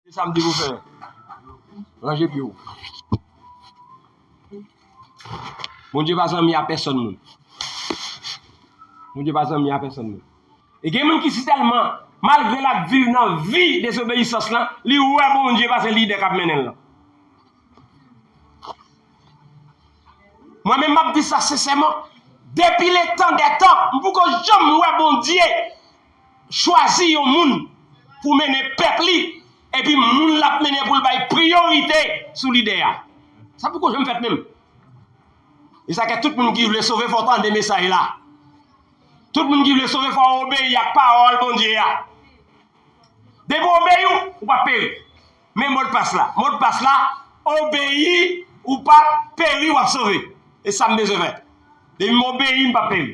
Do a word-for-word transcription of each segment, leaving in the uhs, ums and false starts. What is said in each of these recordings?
Se sa m di pou fè. Ranje pye w. Bondye pa zanmi a pèsonn moun. Bondye pa zanmi a pèsonn moun. E gen moun ki si tèlman, malgre l ap viv nan vi dezobeyisans lan, li wè Bondye pase lidè k ap mennen l lan. Mwen menm, m ap di sa sensèman. Depi letan dè tan, m poko janm wè Bondye chwazi yon moun pou mennen pèp li, epi moun l ap mennen pou l bay priyorite sou lidè a. Sa poko janm fèt menm. E sa kè tout moun ki vle sove fò tande mesaj la. Tout moun ki vle sove fò obeyi ak pawòl Bondye a. Depi w obeyi, ou p ap peri. Men modpas la. Modpas la, obeyi, ou p ap peri, w ap sove. E sa m bezwen fè. Depi m obeyi, m p ap peri.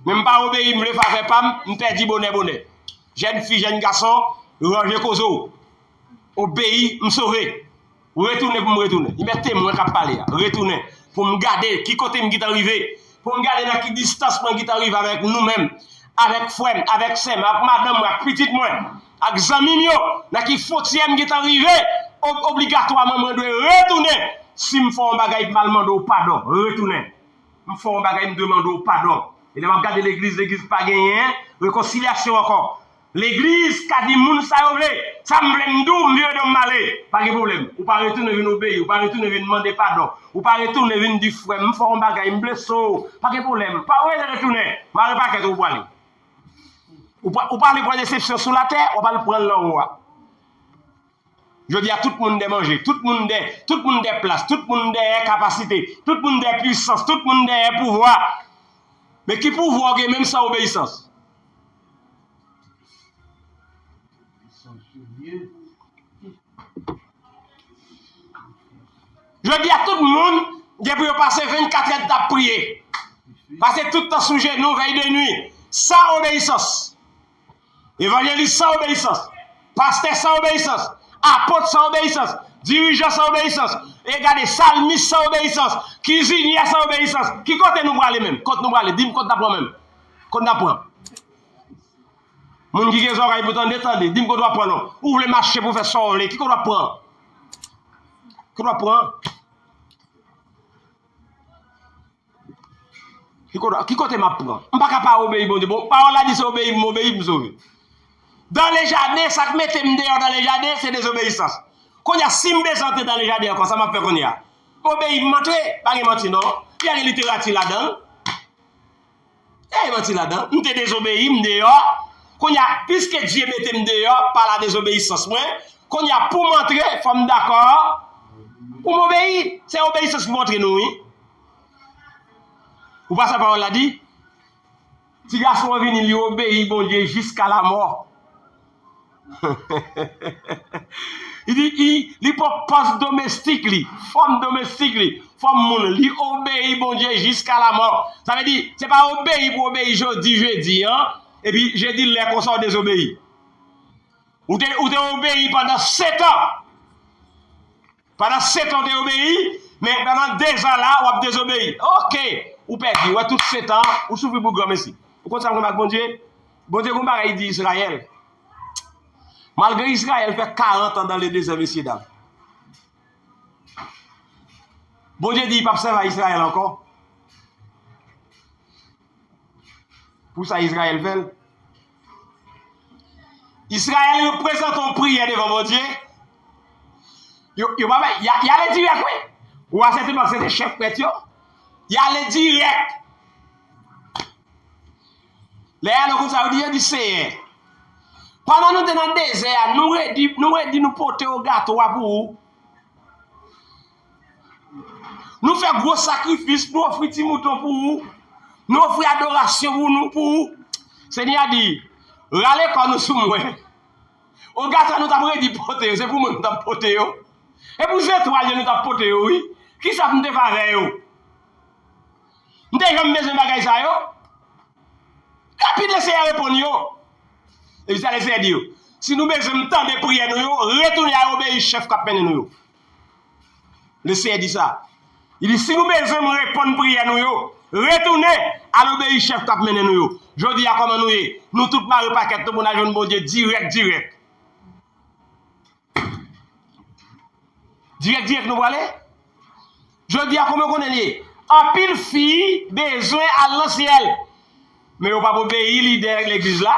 Men m pa obeyi, m vle favè pa m, m pèdi bonè bonè. Jèn fi, jèn gason, ranje koze w. Obeyi, m sove. Retounen pou m retounen. Li mèt temwen k ap pale a. Retounen. Pou m gade ki kote m gentan rive. Pou m gade nan ki distans mwen gentan rive avèk nou menm. Avèk frè m, avèk sè m, avèk madanm mwen, ak pitit mwen, ak zanmi m yo. Nan ki fwontyè m gentan rive. Ob-, obligatwaman, mwen dwe retounen. Si m fè yon bagay, m al mande w padon. Retounen. M fè yon bagay, m dwe mande w padon. E lè m ap gade legliz, legliz pa genyen rekonsilyasyon ankò. Legliz ka di moun sa yo vle. Sa m vle m di w, m vire do m m ale. Pa gen pwoblèm. Ou pa retounen vin obeyi. Ou pa retounen vin mande padon. Ou pa retounen vin di, frè m, m fè w yon bagay, m blese w. Pa gen pwoblèm. Pa ou retounen. Mare pakèt ou pwale. Ou pa, ou pale pran desepsyon sou latè, ou pale pran l anwo a. Jodi a, tout moun dè manje, tout moun dè, tout moun dè plas, tout moun dèyè kapasite, tout moun dè pwisans, tout moun dèyè pouvwa. Men ki pouvwa w gen menm san obeyisans? Jodi a, tout moun gen pou yo pase vennkat èd t ap priye. Pase tout tan sou jenou, vèy de nwi, san obeyisans. Evanjelis san obeyisans. Pastè san obeyisans. Apot san obeyisans. Dirijan san obeyisans. E gade, salmis san obeyisans. Kizinyè san obeyisans. Ki kote nou prale menm? Kot nou prale? Di m kot n ap pran menm. Kot n ap pran? Moun ki gen zòrèy pou tande, tande. Di m kot w ap pran non. Ou vle mache pou fè sa w vle. Ki kot w ap pran? Kot w ap pran? Ki kote, ki kote m ap pran? M pa ka pa obeyi Bondye. Bon, pawòl la di se obeyi m obeyi pou m sove. Dan le jaden, sa k mete m deyò dan le jaden, se dezobeyisans. Kounye a, si m bezwen antre dan le jaden ankò, sa m ap fè kounye a? M obeyi m antre, pa gen manti non. Pa gen literati ladan l. Pa gen manti ladan l. M te dezobeyi, m deyò. Kounye a, piske Dye mete m deyò pa la dezobeyisans mwen, kounye a, pou m antre, fò m dakò pou m obeyi. Se obeyisans ki pou antre nou, wi. Ou pa sa pawòl la di? Ti gason an vini, li obeyi Bondye jiska lamò. Li di, li, li pran pòs domestik li, fòm domestik li, fòm moun, li obeyi Bondye jiska lamò. Sa vle di, se pa obeyi pou obeyi jodi, jedi an, epi jedi lè konsa w dezobeyi. Ou te, ou te obeyi pandan setan. Pandan setan w te obeyi, men pandan dezan la, w ap dezobeyi. Oke, ou pèdi, ou wè tout setan, ou soufri pou granmesi. Ou konn sa m renmen ak Bondye? Bondye gon bagay li di Izrayèl. Malgre Izrayèl fè karant an dan le dezè, mesyedam. Bondye di li p ap sèvi a Izrayèl ankò. Pou sa Izrayèl fè l. Izrayèl reprezante yon priyè devan Bondye. Yo, yo pa bay, y a, y ale dirèk, wi. Wa Sèdòk se te chèf prèt yo. Y ale dirèk. Lè y ale konsa, yo di, yo di, Seyè, pandan nou te nan dezè a, nou redi, nou redi nou pote w gato a pou ou. Nou fè gwo sakrifis, nou ofri ti mouton pou ou. Nou ofri adorasyon pou nou, pou ou. Senyè a di, rale kò nou sou mwen. O gato a nou t ap redi pote yo, se pou mwen nou t ap pote yo. E pou zetwal yo nou t ap pote yo, wi. Kisa pou m te fè avè yo? M te janm bezwen bagay sa yo? Rapid, Lesenyè reponn yo. Epi sa Lesenyè di yo, si nou bezwen m tande priyè nou yo, retounen al obeyi chèf k ap mennen nou yo. Lesenyè di sa. Li di, si nou bezwen m reponn priyè nou yo, retounen al obeyi chèf k ap mennen nou yo. Jodi a, kòman nou ye? Nou tout mare pakèt nou pou n al jwenn Bondye dirèk, dirèk. Dirèk, dirèk nou prale? Jodi a, kòman w konnen l ye? Anpil fi bezwen al nan syèl, men yo p ap obeyi lidè legliz la,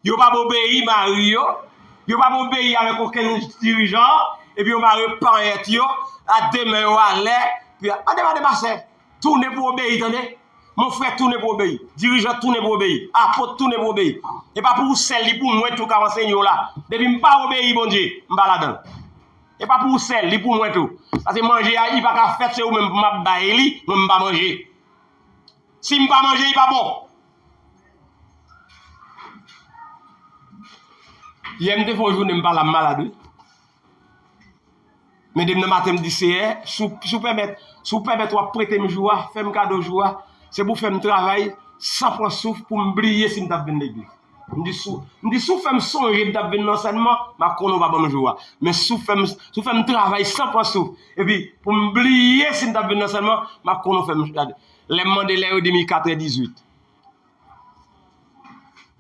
yo p ap obeyi mari yo, yo p ap obeyi avèk okenn dirijan, epi yo mare ponyèt yo, a de men yo alè, epi, tande, tande, ma sè, tounen pou obeyi, tande. Mon frè, tounen pou obeyi. Dirijan, tounen pou obeyi. Apot, tounen pou obeyi. E pa pou ou sèl, li pou mwen tou k ap ansenye w la. Depi m pa obeyi Bondye, m pa ladan l. E pa pou ou sèl, li pou mwen tou. Paske manje a, li pa ka fèt, se ou menm pou m ap bay li, mwen m pa manje. Si m pa manje, li pa bon. Yè m te fè yon jounen m pa la, m malad, wi. Men demen nan maten, m di, Seyè, si w, si w pèmèt, si w pèmèt w ap prete m jou a, fè m kado jou a, se pou w fè m travay san pran souf pou m bliye si m t ap vin legliz. M di, si w, m di, si w fè m sonje m t ap vin nan ansèyman, m ap konnen w pa ban m jou a. Men si w fè m, si w fè m travay san pran souf, epi pou m bliye si m t ap vin nan ansèyman, m ap konnen w fè m gade. Lè m mande lè, yo di m li katrè dizuit.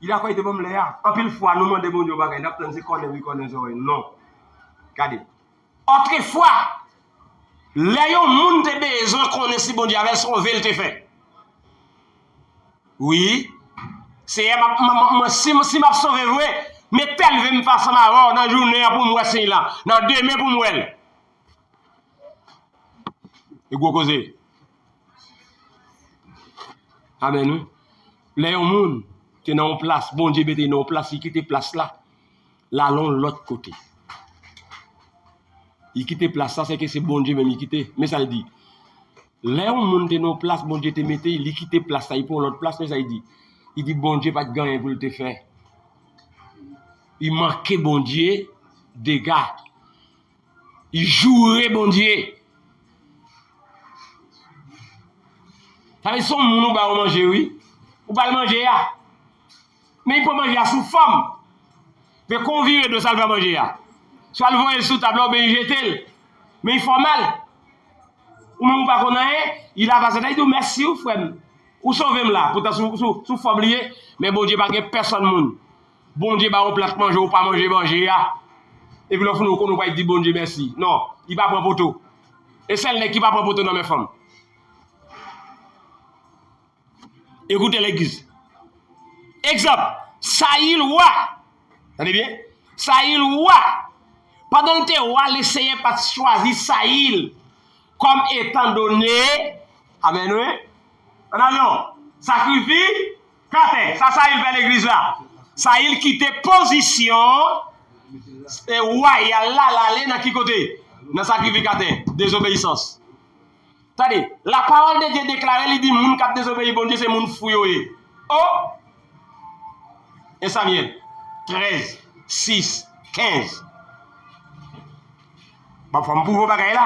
Li dakò, li te ban m lè a. Anpil fwa, nou mande Bondye yon bagay, n ap tann se kònen ri, kònen zòrèy. Non. Gade. Otrefwa, lè yon moun te bezwen konnen si Bondye avè l, se yon ve l te fè. Wi. Seyè, m ap, m, m, m, si, si m ap sove vre, met tèl ve m fè ansanm avè w nan jounen an pou m wè siy lan. Nan demen pou m wè l. E gwo koze. Amèn, wi. Lè yon moun te nan yon plas, Bondye mete l nan yon plas, li kite plas la, l al yon lòt kote. Li kite plas la, sèke se Bondye menm li kite. Men sa l di. Lè yon moun te nan yon plas, Bondye te mete l, li kite plas la, li pran yon lòt plas, men sa l di. Li di Bondye pa t gen anyen pou l te fè. Li manke Bondye dega. Li joure Bondye. Sa vle di se yon moun ou ba yo manje, wi. Ou ba l manje a. Men li pran manje a sou fòm. Men kon vire do sa l fè manje a. Swa l voye l sou tab la oubyen li jete l. Men li fòmal. Ou menm ou pa konn anyen, li lave asèt la, li di w mèsi wi frè m. Ou sove m la. Poutan sou, sou, sou fòm li ye, men Bondye pa gen pèsòn moun. Bondye ba w yon plat manje, ou pa manje manje a. Epi lè w fini, ou konnen ou pral di Bondye mèsi. Non, li pa pran poto. E sèl nèg ki pa pran poto nan men fanm. Ekoute legliz. Egzanp, Sayil wa. Tande byen. Sayil wa. Pandan l te wa, Lesenyè pa t chwazi Sayil kòm etandone. Amèn, wi. Ann al non. Sakrifikatè. Sa Sayil fè legliz la. Sayil kite pozisyon e wayal la, l ale nan ki kote? Nan sakrifikatè. Dezobeyisans. Tande, lapawòl de Dye deklare, li di moun k ap dezobeyi Bondye se moun fou yo ye. O! En Samyèl trèz, sis, kenz. Bon, fò m pwouve w bagay la.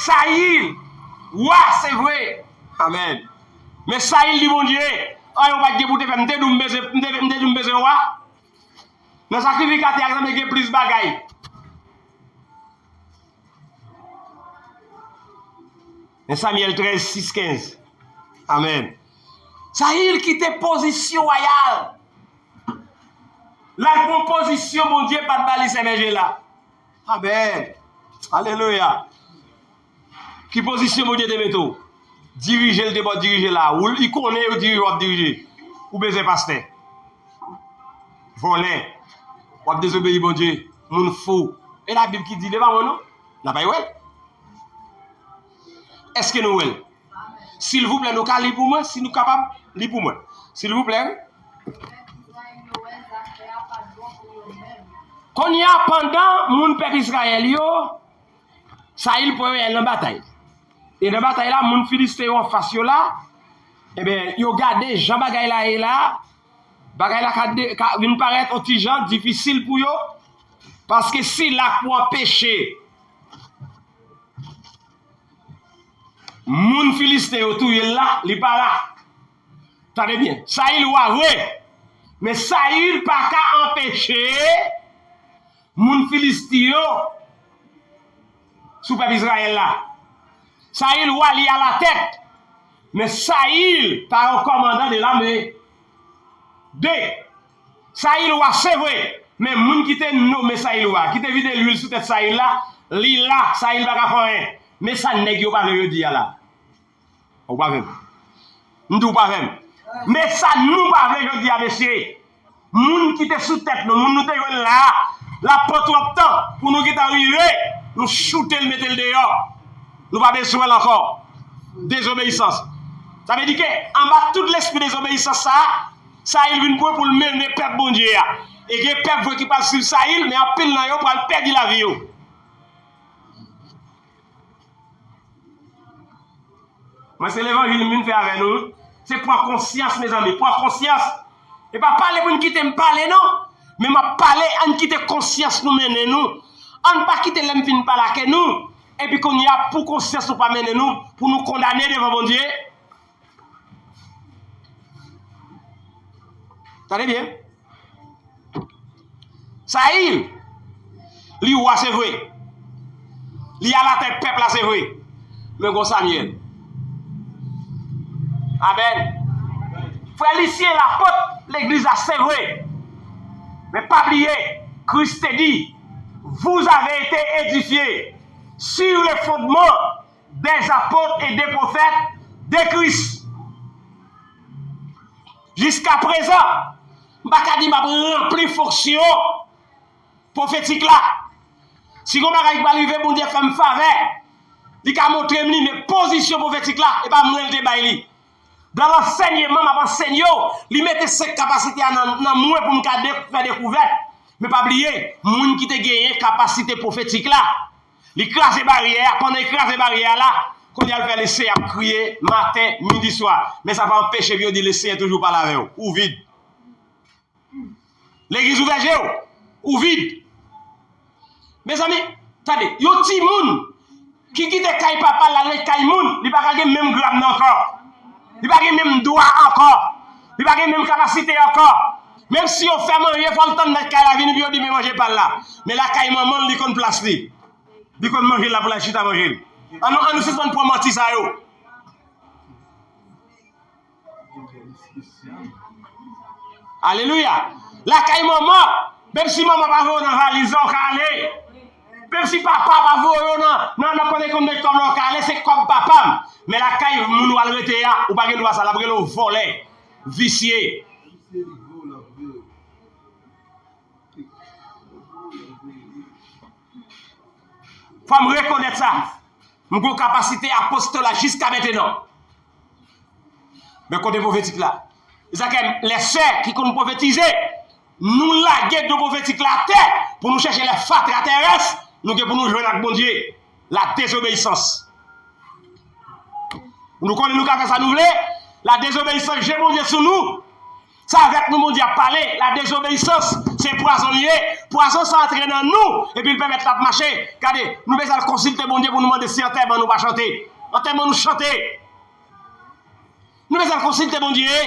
Sayil, wa, se vre. Amèn. Men Sayil di Bondye, anyen w pa t gen pou w te fè, m te di w m bezwen, m te, m te di w m bezwen wa. Nan sakrifikatè a, sanble gen plis bagay. Men Samyèl trèz, sis, kenz. Amèn. Sayil kite pozisyon wayal. L al pran pozisyon Bondye pa t ba li sèvèje la. Amèn. Alelouya. Ki pozisyon Bondye te mete w? Dirije l te ba w dirije la. Ou, li konnen yo dirije w ap dirije. Ou bezwen pastè. Vòlè. W ap dezobeyi Bondye. Moun fou. E Labib ki di, se pa mwen non. N ap al wè l. Èske nou wè l? Silvouplè, nou ka li pou mwen, si nou kapab, li pou mwen. Silvouplè, wi. Kounye a, pandan moun pèp Izrayèl yo, Sayil pran yo al nan batay. E nan batay la, moun Filisten yo anfas yo la, ebyen, yo gade jan bagay la ye la, bagay la ka de-, ka vin parèt yon ti jan difisil pou yo, paske sila k pou anpeche moun Filisten yo touye l la, li pa la. Tande byen, Sayil wa vre, men Sayil pa ka anpeche moun Filisti yo sou pèp Izrayèl la. Sayil wa, li alatèt, men Sayil pa yon kòmandan de lame. De, Sayil wa, se vre, men moun ki te nome Sayil wa, ki te vide lwil sou tèt Sayil la, Li la, Sayil pa ka fè anyen. Men sa nèg yo pa vle yo di a la. Ou pa vle m. M di w pa vle m. Men sa nou pa vle jodi a, mesye. Moun ki te sou tèt nou, moun nou te jwenn la a, l ap pran twòp tan pou nou gentan rive, nou choute l, mete l deyò. Nou pa bezwen l ankò. Dezobeyisans. Sa vle di ke anba tout lespri dezobeyisans sa a, Sayil vin pran pou l mennen pèp Bondye a. E gen pèp vre ki pral swiv Sayil, men anpil nan yo pral pèdi lavi yo. Mwen, se levanjil m vin fè avè nou. Se pran konsyans, mezanmi, pran konsyans. E pa pale pou n kite m pale, non. Men m ap pale, ann kite konsyans nou mennen nou. Ann pa kite lè m fin pale ak nou, epi kounye a, pou konsyans nou pa mennen nou, pou nou kondane devan Bondye. Tande byen. Sayil, li wa, se vre. Li alatè pèp la, se vre. Men gon Samyèl. Amèn. Frè Lisyen, lapòt legliz la, se vre. Men pa bliye, Kris te di, vous avez été édifiés sur le fondement des apôtres et des prophètes de Christ. Jiskaprezan, m pa ka di m ap ranpli fonksyon pwofetik la. Si gon bagay ki pral rive, Bondye fè m favè, li ka montre m li, men pozisyon pwofetik la, e pa mwen l te bay li. Dan lansèyman m ap ansèye w, li mete senk kapasite a nan, nan mwen pou m ka de-, fè dekouvèt. Men pa bliye, moun ki te genyen kapasite pwofetik la, li kraze baryè a, pandan li kraze baryè a la, kounye a l fè lese ap kriye maten, midi, swa. Men sa pa anpeche yo di Lesenyè toujou pale avè w. Ou vid. Legliz ouvè je w. Ou vid. Mezanmi, tande, yon timoun ki kite kay papa l al ret kay moun, li pa ka gen menm grad nan ankò. Li pa gen menm dwa ankò. Li pa gen menm kapasite ankò. Menm si yo fè manje, fò l tann mèt kay la vini pou yo di men manje pa l la. Men lakay manman l, li konn plas li. Li konn manje l la pou l al chita manje l. Ann nou, ann nou sispann pran manti sa yo. Alelouya. Lakay manman, menm si manman pa voye w nan valiz la, w ka ale. Menm si papa pa voye w nan, nan, nan kote konn met kòb la, w ka ale, se kòb papa m. Men lakay moun w al rete a, ou pa gen dwa sa, l ap rele w vòlè, visye. Fò m rekonèt sa. M gon kapasite apostola jiska mentenan. Men kote pwofetik la? Se sa k fè lè sè ki konn pwofetize, nou lage don pwofetik la atè pou nou chèche lè fatra tèrès, nou gen pou nou jwenn ak Bondye. La dezobeyisans. Nou konnen nou ka fè sa nou vle. La dezobeyisans, je Bondye sou nou. Se avèk nou Bondye ap pale. La dezobeyisans, se pwazon l ye. Pwazon sa antre nan nou, epi l pèmèt l ap mache. Gade, nou bezwen al konsilte Bondye pou nou mande si antèman nou pa chante. Antèman nou chante. Nou bezwen al konsilte Bondye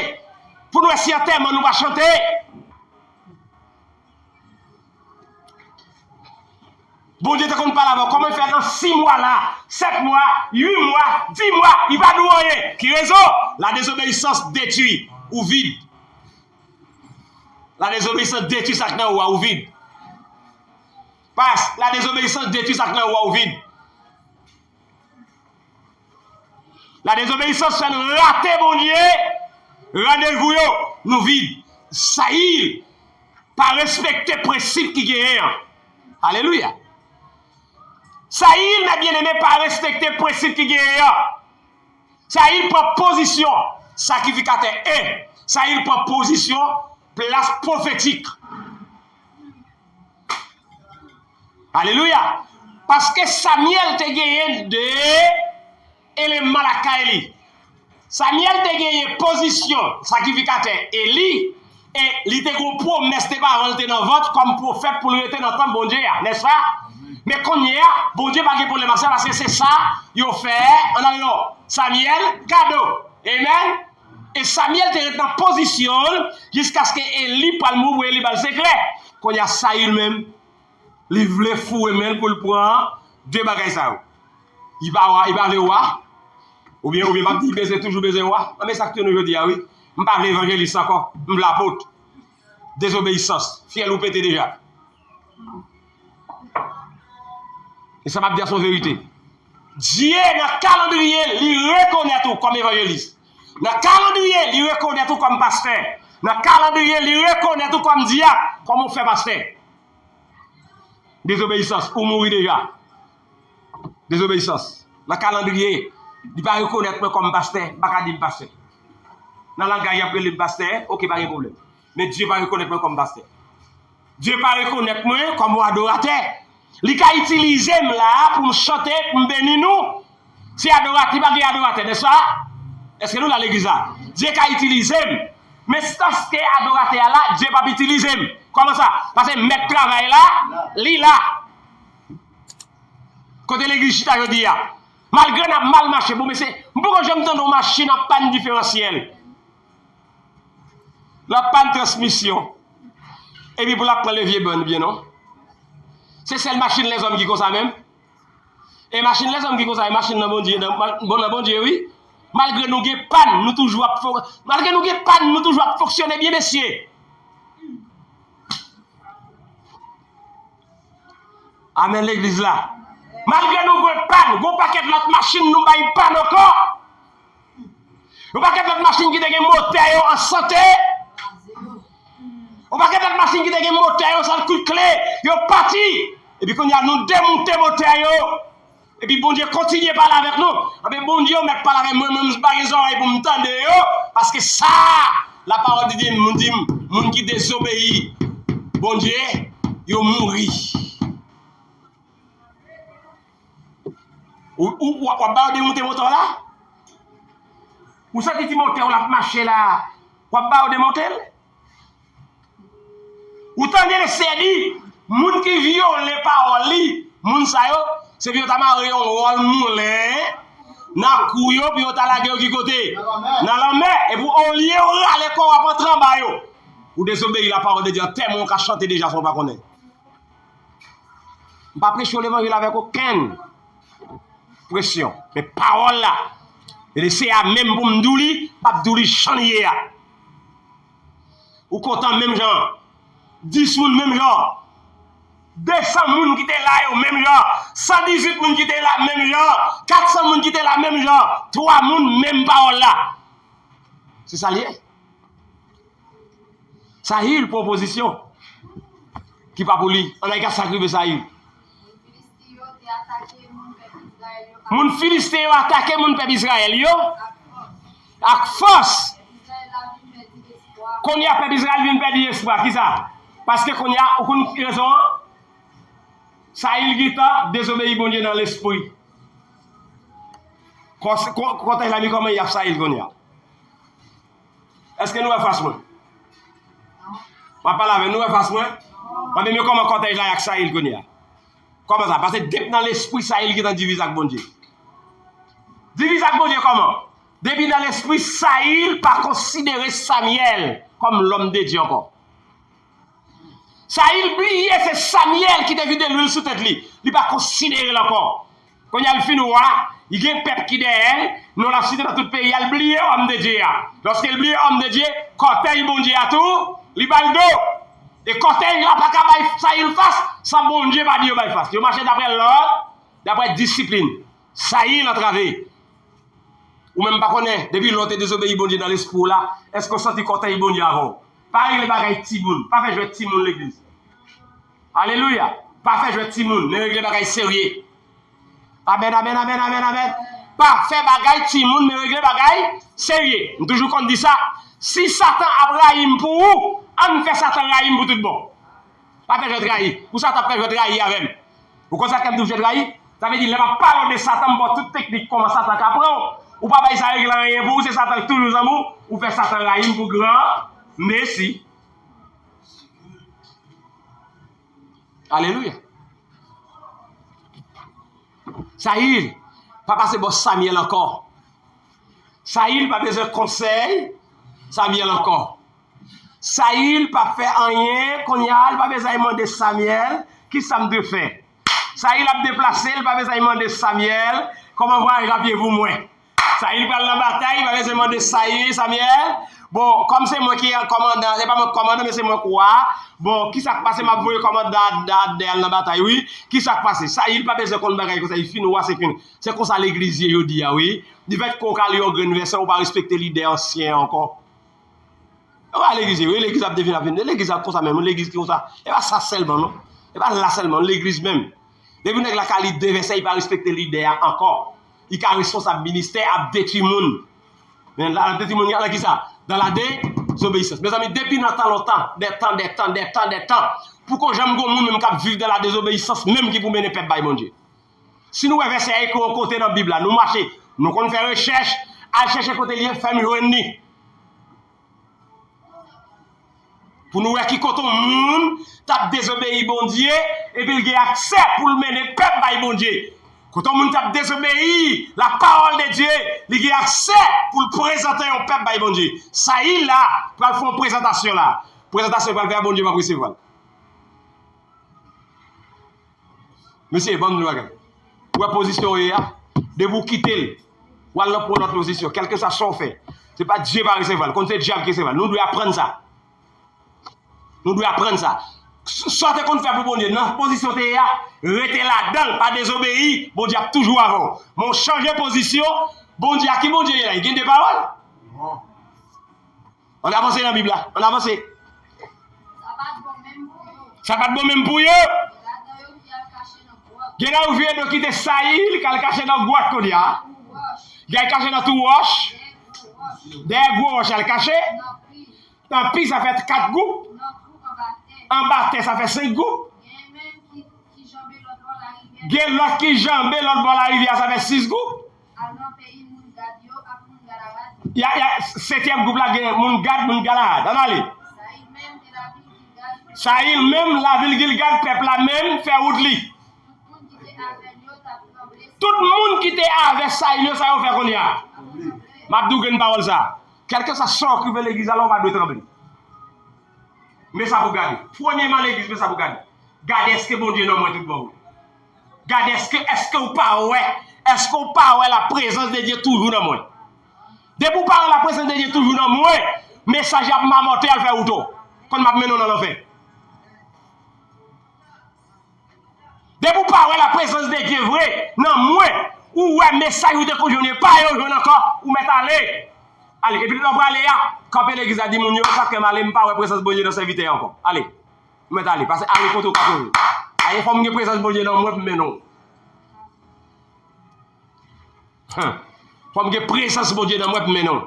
pou nou wè si antèman nou pa chante. Bondye te konn pale avè w. Kòman l fè nan sis mwa la, sèt mwa, uit mwa, dis mwa, li pa di w anyen? Ki rezon? La dezobeyisans detwi ou vid. La dezobeyisans detwi sa k nan ou a, ou vid. Pas, la dezobeyisans detwi sa k nan ou a, ou vid. La dezobeyisans fè n rate Bondye randevou yo, nou vid. Sayil pa respekte prensip ki genyen an. Alelouya. Sayil, mè byeneme, pa respekte prensip ki genyen an. Sayil pran pozisyon sakrifikatè en. Sayil pran pozisyon plas pwofetik. Alelouya. Paske Samyèl te genyen de eleman lakay li. Samyèl te genyen pozisyon sakrifikatè Eli, e li te gon pwomès te paran l te nan vant kòm pwofèt pou l rete nan tanp Bondye a, nèspa? Men kounye a, Bondye pa gen pwoblèm ak sa, paske se sa yo fè, ann ale non, Samyèl kado. Amèn. E Samyèl te ret nan pozisyon l jiskaske Eli pral mouri pou Eli ba l sekrè. Kounye a, Sayil menm, li vle foure men l pou l pran de bagay sa yo. Li pa wa, li pa vle wa. Oubyen, oubyen m ap di, bezwen, toujou bezwen wa. Anben, sa k tounen jodi a, wi. M pa vle evanjelis ankò. M vle apot. Dezobeyisans. Fyèl ou pete deja. E sa m ap di a se yon verite. Dye, nan kalandriye, li rekonèt ou kòm evanjelis. Nan kalandriye, li rekonèt ou kòm pastè. Nan kalandriye, li rekonèt ou kòm dyak, kòm yon frè pastè. Dezobeyisans, ou mouri deja. Dezobeyisans. Nan kalandriye, li pa rekonèt mwen kòm pastè, m pa ka di l pastè. Nan langaj y ap rele m pastè, oke, pa gen pwoblèm. Men Dye pa rekonèt mwen kòm pastè. Dye pa rekonèt mwen kòm yon adoratè. Li ka itilize m la pou m chante, pou m beni nou. Se adoratè, li pa gen adoratè, nèspa? Èske nou la legliz la? Dye ka itilize m. Men tanske adoratè a la, Dye p ap itilize m. Kòman sa? Paske mèt travay la, li la. Kote legliz chita jodi a? Malgre n ap mal mache, bon, mesye, m poko janm tande yon machin ap pann diferansyèl. L ap pann transmisyon. Epi pou l ap pran levye bann, byen non. Se sèl machin lèzòm ki konsa menm. E machin lèzòm ki konsa, e machin nan Bondye, nan, bon, nan Bondye, wi. Malgre nou gen pann, nou toujou ap fon-, malgre nou gen pann, nou toujou ap fonksyone byen, mesye. Amèn, legliz la. Malgre nou gen pann, gon pakèt lòt machin nou bay pann ankò. Yon pakèt lòt machin ki te gen motè yo an sante. Yon pakèt lòt machin ki te gen motè yo san kout kle, yo pati. Epi kounye a, nou demoute motè yo. Epi Bondye kontinye pale avèk nou. Anben, Bondye, ou mèt pale avè mwen, mwen, m pa gen zòrèy pou m tande yo. Paske sa, lapawòl de Dye, moun di m, moun ki dezobeyi Bondye, yo mouri. Ou, ou, w ap, w ap ba yo demonte motè w la? Ou santi ti motè w la ap mache la, w ap ba yo demonte l? Ou tande Lesenyè di, moun ki vyole pawòl li, moun sa yo, se pou yo ta mare yon wòl moulen nan kou yo, pou yo ta lage yo ki kote? Nan lanmè. Epi olye yo rale kò w ap antre anba yo. Ou dezobeyi lapawòl de Dye, antèman w ka chante deja san w pa konnen. M pa preche levanjil avèk okenn presyon. Men pawòl la, e se a menm pou m di w li, m ap di w li jan l ye a. Ou kontan menm jan. Dis moun menm jan. De san moun ki te la yo menm jan. San dizuit moun ki te la menm jan. Kat san moun ki te la menm jan. Twa moun menm pawòl la. Se sa l ye. Sayil pran yon pozisyon ki pa pou li. Ann al gad sa k rive Sayil. Moun Filisten yo atake moun pèp Izrayèl yo ak fòs. Kounye a, pèp Izrayèl vin pèdi espwa. Kisa? Paske kounye a, ou konn rezon an? Sayil gentan dezobeyi Bondye nan lespri. Kò-, kò-, kòtèj la, men kòman y ap Sayil kounye a? Èske nou wè fas mwen? M ap pale avè nou, nou wè fas mwen? Anben, men kòman kòtèj la y ak Sayil kounye a? Kòman sa? Paske depi nan lespri, Sayil gentan divize ak Bondye. Divize ak Bondye kòman? Depi nan lespri, Sayil pa konsidere Samyèl kòm lòm de Dye ankò. Sayil bliye se Samyèl ki te vide lwil sou tèt li. Li pa konsidere l ankò. Kounye a l fin wa, li gen pèp ki dèyè l, non l ap site nan tout peyi a, l bliye òm de Dye a. Lòske l bliye òm de Dye, kòtèj Bondye a tou, li ba l do. E kòtèj la pa ka bay Sayil fas san Bondye pa di yo bay fas. Yo mache daprè lòd, daprè disiplin. Sayil antrave. Ou menm pa konnen, depi lè w te dezobeyi Bondye nan lespri w la, èske w santi kòtèj Bondye avè w? Pa regle bagay timoun, pa fè jwèt timoun legliz. Alelouya! Pa fè jwèt timoun, men regle bagay serye. Amèn, amèn, amèn, amèn, amèn. Pa fè bagay timoun, men regle bagay serye. M toujou konn di sa, si Satan ap rayi m pou ou, ann fè Satan rayi m pou tout bon. Pa fè jwèt rayi. Pou Satan ap fè jwèt rayi avè m. Ou konn sa k fè m di w jwèt rayi? Sa vle di, lè m ap pale w de Satan, m ba w tout teknik kòman Satan ka pran w. Ou pa bay sa regle anyen pou ou, se Satan k toujou zanmi w, ou fè Satan rayi m pou granmesi. Alelouya. Sayil pa pase bò Samyèl ankò. Sayil pa bezwen konsèy Samyèl ankò. Sayil pa fè anyen, kounye a, li pa bezwen al mande Samyèl, "Kisa m dwe fè?" Sayil ap deplase, li pa bezwen al mande Samyèl, "Kòman vwayaj la ap ye pou mwen?" Sayil pral nan batay, pa bezwen mande Sayil, Samyèl. Bon, kòm se mwen ki kòmandan, se pa mwen ki kòmandan, men se mwen ki wa. Bon, kisa k pase, m ap voye kòmandan Abnè al nan batay, wi. Kisa k pase? Sayil pa bezwen konn bagay konsa, li fin wa, se fin. Se konsa legliz ye jodi a, wi. Difèt ke w ka li yon grenn vèsè, ou pa respekte lidè ansyen an ankò. Ou pa legliz, wi, legliz ap devyen, ap vin. Legliz ap konsa menm, legliz ki konsa. E pa sa sèlman, non. E pa la sèlman, legliz menm. Depi nèg la ka li de vèsè, li pa respekte lidè a ankò. Li ka responsab ministè, ap detwi moun. Men la, ap detwi moun, nan kisa? Dans la désobéissance. Mezanmi, depi nan tan lontan, des temps, des temps, des temps, des temps, poko janm gon moun menm k ap viv dans la désobéissance, menm ki pou mennen pèp bay Bondye. Si nou wè vèsè a ekri yon kote nan Bib la, nou mache, nou konn fè rechèch, al chèche kote l ye, fè m jwenn li. Pou nou wè ki kote yon moun t ap dezobeyi Bondye, epi l gen aksè pou l mennen pèp bay Bondye. Kote yon moun t ap dezobeyi la parole de Dieu, li gen aksè pou l prezante yon pèp bay Bondye. Sayil la pral fè yon prezantasyon la. Prezantasyon l pral fè a, Bondye p ap resevwa l. Mesye, ban m di nou bagay. Ou wè pozisyon w ye a? Depi w kite l, w al nan yon lòt pozisyon, kèlkeswa sa w fè, se pa Dye pa resevwa l, konn se dyab ki resevwa l. Nou dwe aprann sa. Nou dwe aprann sa. S-, sa w te konn fè pou Bondye, nan pozisyon w te ye a, rete ladan l, pa dezobeyi, Bondye ap toujou avè w. Men w chanje pozisyon, Bondye a ki Bondye ye la? Li gen de pawòl? Ann avanse nan Bib la. Ann avanse. Sa pa t bon menm pou yo. Sa pa t bon menm pou yo. Ladan yo ki al kache nan gwòt. Gen nan yo vye yo kite Sayil k al kache nan gwòt kounye a. Twou wòch. Li al kache nan twou wòch. Dèyè gwo wòch. Dèyè gwo wòch al kache. Nan pi. Nan pi sa fè kat gwoup. Nan twou anba tè. Anba tè sa fè senk gwoup. Gen menm ki, ki janbe lòt bò larivyè. Gen lòt ki janbe lòt bò larivyè a, sa fè sis gwoup. Al nan peyi moun Gad yo ak moun Galaad yo. Ya, ya, setyèm gwoup la gen moun Gad, moun Galaad. Ann ale. Sayil menm e lavil Gilgad. Sayil menm, lavil Gilgad, pèp la menm fè wout li. Tout moun ki te avè l yo t ap tranble. Tout moun ki te avè Sayil yo, sa yo fè kounye a? M ap di w grenn pawòl sa. Kèlkeswa sa w rive legliz la, ou pa dwe tranble. Men sa pou gade. Premyèman, legliz, men sa pou gade. Gade èske Bondye nan mwen tout bon vre. Gade èske, èske w pa wè, èske w pa wè la prezans de Dye toujou nan mwen? Depi w pa wè la prezans de Dye toujou nan mwen, mesaj ap mamòte al fè wout ou. Konn m ap mennen w nan lanfè. Depi w pa wè la prezans de Dye vre nan mwen, ou wè mesaj ou te konn jwenn pa yo jwenn ankò, ou mèt ale. Ale, epi lè w prale a, kanpe legliz la, di moun yo, sa k fè m ale, m pa wè prezans Bondye nan sèvitè a ankò. Ale, ou mèt ale, pase ale kote w ka twouve. Ale, fò m gen prezans Bondye nan mwen pou m mennen w. Hen. Fò m gen prezans Bondye nan mwen pou m mennen w.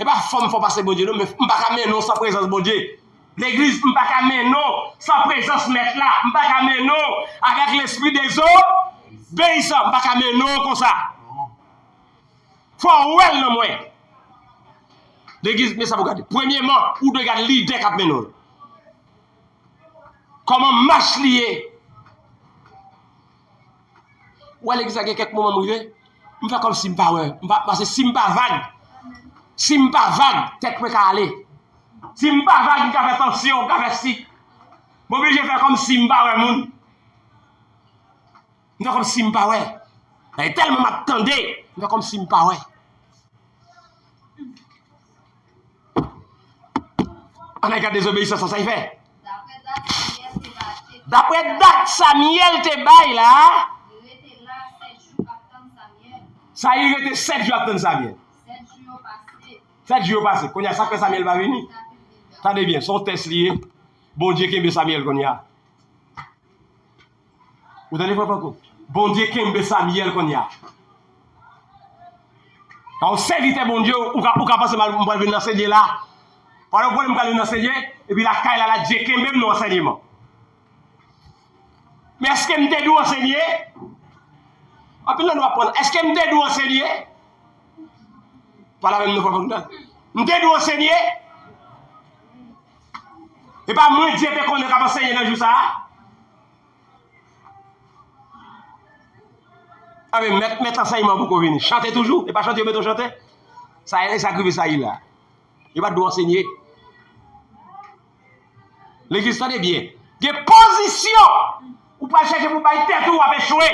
E pa fò m fò pase Bondye non, men m pa ka mennen w san prezans Bondye. Legliz, m pa ka mennen w san prezans Mèt la. M pa ka mennen w avèk lespri dezobeyisan. M pa ka mennen w konsa. Fò w wè l nan mwen. Legliz, men sa pou gade. Premyèman, ou dwe gade lidè k ap mennen w. Kòman mach li ye? Ou wè legliz la gen kèk moman m rive, m fè kòmsi m pa wè. M pa, paske si m pa vag, si m pa vag, tèt mwen ka ale. Si m pa vag, m ka fè tansyon, m ka fè sik. M oblije fè kòmsi m pa wè moun. M fè kòmsi m pa wè. E tèlman m ap tande, m fè kòmsi m pa wè. Ann al gade dezobeyisans sa, sa l fè. Daprè dat Samyèl te ba-, te, daprè dat Samyèl te bay la, li rete la sèt jou ap tann Samyèl. Sayil rete sèt jou ap tann Samyèl. Sèt jou yo pase. Sèt jou yo pase. Kounye a, sa k fè Samyèl pa vini? Tande byen, se yon tès li ye. Bondye kenbe Samyèl kounye a. Ou tande, frè Franco? Bondye kenbe Samyèl kounye a. Kan w sèvitè Bondye, ou ka, ou ka panse m al, m pral vin ansenye la. Pa gen pwoblèm, m pral vin ansenye, epi lakay la, la, Dye kenbe m nan ansèyman. Men èske m te dwe ansenye? Anpil nan nou ap pran. Èske m te dwe ansenye? Pale avè m non, frè Franco. M te dwe ansenye? E pa mwen Dye te konnen k ap ansenye nan jou sa a? Anben, mèt, mèt ansèyman poko vini. Chante toujou. E pa chante yo mete w chante. Sa, e sa k rive Sayil la. Yo pa t dwe ansenye. Legliz, tande byen. Gen pozisyon ou pral chèche pou bay tèt ou, w ap echwe.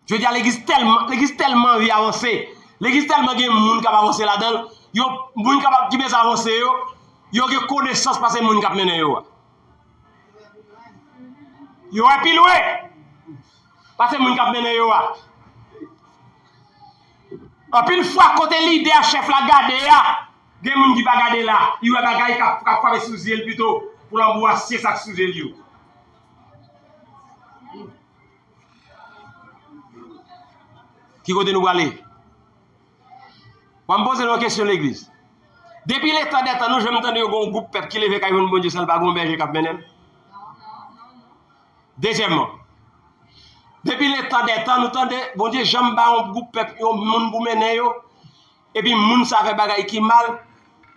Jodi a, legliz tèlman, legliz tèlman anvi avanse. Legliz tèlman gen moun k ap avanse ladan l. Yo, moun k ap, ki bezwen avanse yo, yo gen konesans pase moun k ap mennen yo a. Yo wè pi lwen pase moun k ap mennen yo a. Anpil fwa, kote lidè a, chèf la gade a, gen moun ki pa gade la. Li wè bagay k ap, k ap frape sou zye l pito pou l anbwase sa k sou zye l yo. Ki kote nou prale? Bon, m poze nou yon kesyon, legliz. Depi letan dètan, nou janm tande yo gen yon gwoup pèp ki leve k al jwenn Bondye san l pa gen yon bèje k ap mennen l? Dezyèmman, depi letan dètan, nou tande Bondye janm ba yon gwoup pèp yon moun pou mennen yo, epi moun sa fè bagay ki mal,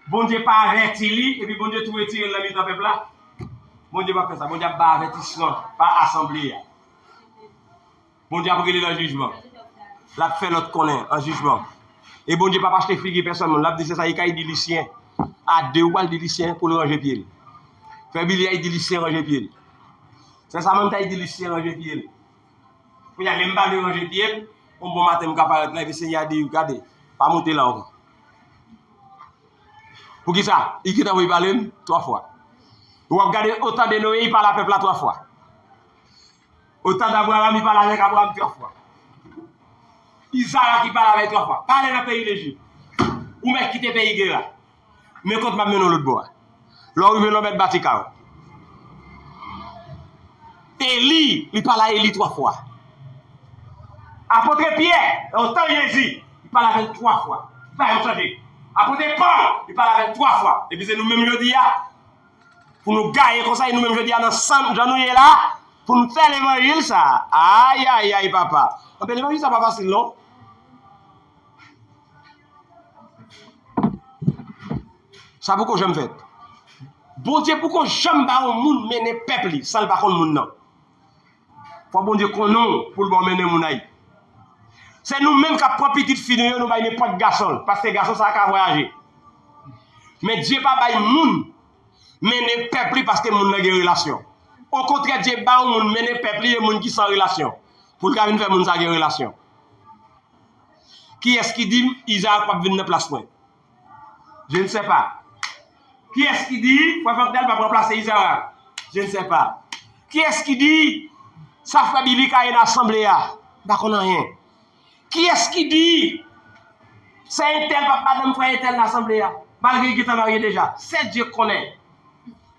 Bondye pa avèti li, epi Bondye tou retire l nan mitan pèp la? Bondye p ap fè sa. Bondye ap bay avètisman pa asanble a. Bondye ap rele l an jijman. L ap fè lòt konnen an jijman. E Bondye p ap achte figi pèsòn moun. L ap di se sa, li ka di Lisyen. A de ou pral di Lisyen pou l ranje pye l. Frè Billy a di Lisyen ranje pye l. Sè Samantha a di Lisyen ranje pye l. Kounye a, lè m pa vle ranje pye m, yon bon maten m ka parèt la, epi Senyè a di, gade, pa monte la ankò. Poukisa? Li gentan voye pale m twa fwa. W ap gade, otan de Noye, li pale a pèp la twa fwa. Otan d Abraram, li pale avèk Abraram twa fwa. Izarak, li pale avèk twa fwa. Pale nan peyi Lejip. Ou mèt kite peyi Gera. Men kote m ap mennen w lòt bò a. Lè w rive la, w mèt bati kay ou. Eli, li pale a Eli twa fwa. Apotre Pyè, nan tan Jezi, li pale avè l twa fwa. Li pa janm chanje. Apotre Pòl, li pale avè l twa fwa. Epi se nou menm jodi a, pou nou gaye konsa, e nou menm jodi a nan san jan nou ye la, pou nou fè levanjil sa. Ayayay, papa. Anben, levanjil sa pa fasil, non. Sa poko janm fèt. Bondye poko janm ba yon moun mennen pèp li san l pa konn moun nan. Fò Bondye konnen w pou l ba w mennen moun ay. Se nou menm k ap pran pitit fi nou yo, nou bay nenpòt gason l, paske gason sa a ka vwayaje. Men Dye pa bay moun mennen pèp li paske moun nan gen relasyon. Okontrè, Dye ba yon moun mennen pèp li, e moun ki san relasyon, pou l ka vin fè moun sa gen relasyon. Kiyès ki di m Izarak p ap vin nan plas mwen? Je ne sais pas. Kiyès ki di frè Fandèl p ap ranplase Izarak? Je ne sais pas. Kiyès ki di sa frè Billy ka ye nan asanble a? M pa konn anyen. Kiyès ki di sè entèl p ap madanm frè entèl nan asanble a? Malgre li gentan marye deja. Sèl Dye konnen.